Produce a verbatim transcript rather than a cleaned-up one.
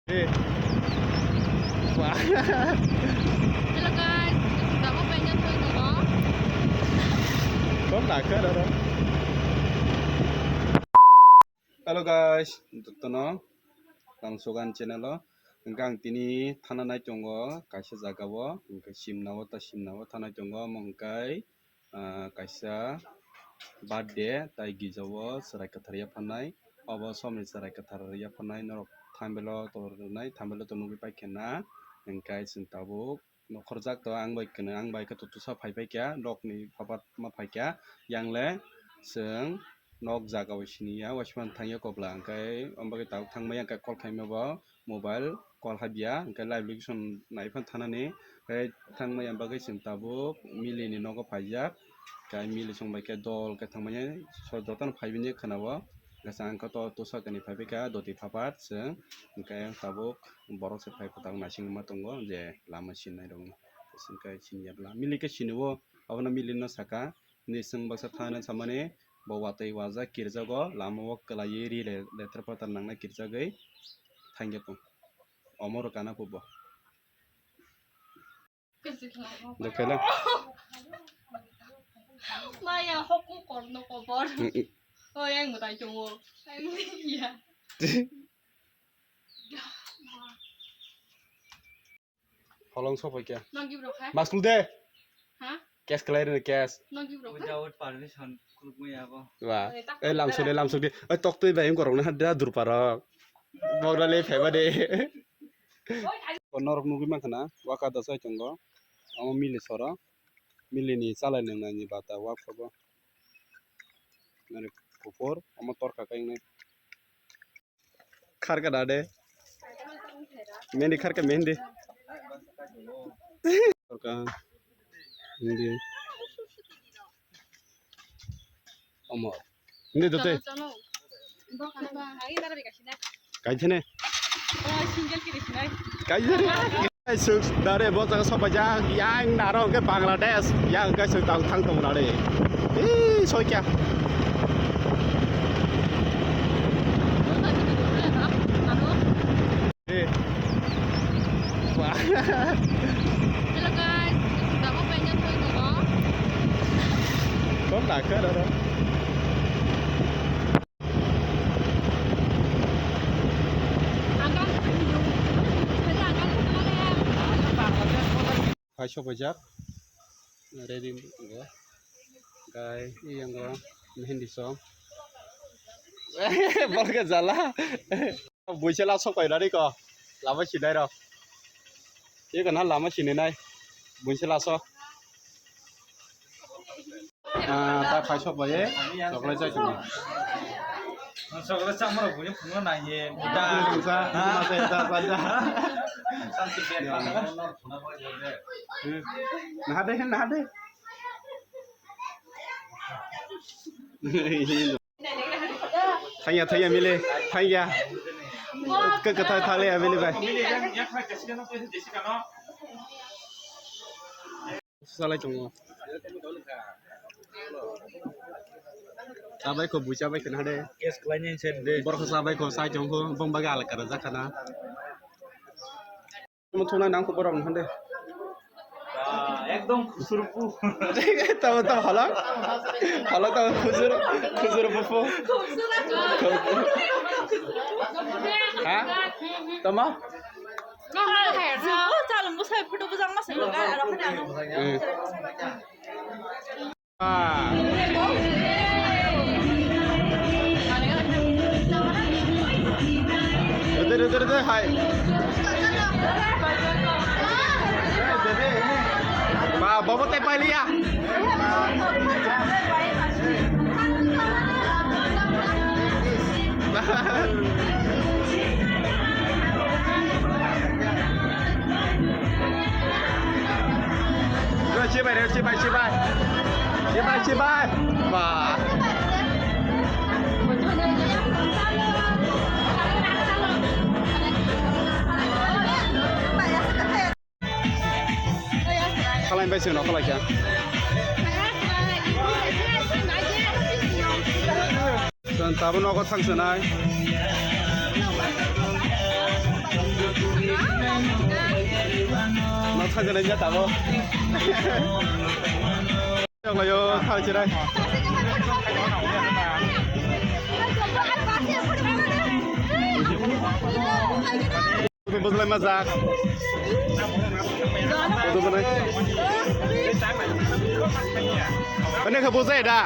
Eh. Wah. Hello guys, tabuk painjak thoi tongo. Tom nakha roro. Hello guys, jotono Langsogan channel o. Hwnkhe ang tini thana nai tongo kaisa jaga o, hwnkhe Simna o, ta Simna o thana nai tongo, omo hwnkhe ah, kaisa birthday, tai gija o chwrai kwthar yapharnai. Obo somni chwrai kwthar yapharnai norok thamelo tor rwnai, thamelo to nugwi paikha na. Hwnkhe chwng tabuk nokhorjak to, ang bai kwno, ang bai khe to twsa phai paikha, nokni phapat ma phaikha. Yang le chwng nok jaga o siniya, waismani thangya kokla, hwnkhe omo bagwi tabuk thangmaya, hwnkhe call khaima bo. Mobile call habya, hwnkhe live location naiphano thanani, tei thangmaya bagwi chwng tabuk Mili ni nogo phaijak, tei Mili chwng bai khe dol khe thangmani, so jotono phaibini khwnao, hwnkhe chwng ang khe to twsa kani phaibaikha doti phapat chwng, hwnkhe tabuk borok se phai kwtal naisingma tongo je lama sinai rokno, hwnkhe siniya bwla Mili khe sinio, abono Mili no saka, hwnwi chwng baksa thana samani bo watwi wajak kirjago, lama o kwlaiwi ri le-, letra pata nangnai kirjagwi thangya tong. Omo rw kana phubo. Dokela. Maya hokung korno kobor. Mm, mm. Oh, yang mutai chungo. Yang ya. Holong sopai kya? Nogi bro kha? Maskul de. Ha? Cash kalai rene cash. Nogi bro kha? Without permission, kuluk maya bo. Wa. Eh, lamsok de, lamsok de. Oi, tok twi bai, korok na da durparok. Bogra le phaiba de. Norok nugwi mankha na, waka da sai tongo. Amo Mili sora. Mili ni chalai nang nani bata wak sobo. Nani kupur, amo torka kai nai. Kharka da de. Mendi kharka mendi. Kharka. Mendi. Omo. Hindi dote. Kaithene. Kaithene. Suk dare bo jaga sopaijak yang naro ke Bangladesh yang ke suk tang thang tong nare. Ih, soi kya. Eh. Wah. Hello guys, tabuk painjak thoi tongo. Tom nakha roro. Phai sopaijak. Ready go. Gai, iyango, mehendi song. Bolga jala. Buisela sopai rari ko. Lama sinai rok. Iko na lama sininai. Buisela so. Ah, ta phai sok bai, chocolate chai tong. Chocolate chama rok buini phunukna nangya. Buini phunuksa, ha? Buini masa eta panda. Santi ben panda. Naha de, naha de. Thangya, thangya, mili, thangya. Ke, ke, thang, thang, le, mili bai. Salai tongo. Chabai ko, bui chabai ko, hade. Case khlaini side de. Borok chabai ko, sai tongo, bong baga alaka rajak khana. Tamo thunai nang ko borok hande. Ah, ekdom khusur pu. Tamo, tamo, hala. Hala, tamo, khusur, khusur pu pu. Ha? Tamo? Chalo, musai photo bujang masai loga, aro khani ano. Eh. Ah. Rete, rete, rete, hai. Ba, bobo te pai liya. Re, chibai, re, chibai, chibai. Chibai, chibai. Ba. Khalai bai sino khalai kya. Chwng tabuk nogo thang swnai. Thangkhe nai jatamo. Yonglayo, thang chirai. Budu buzlai majak. Budu buzlai. Ani khe buzai da.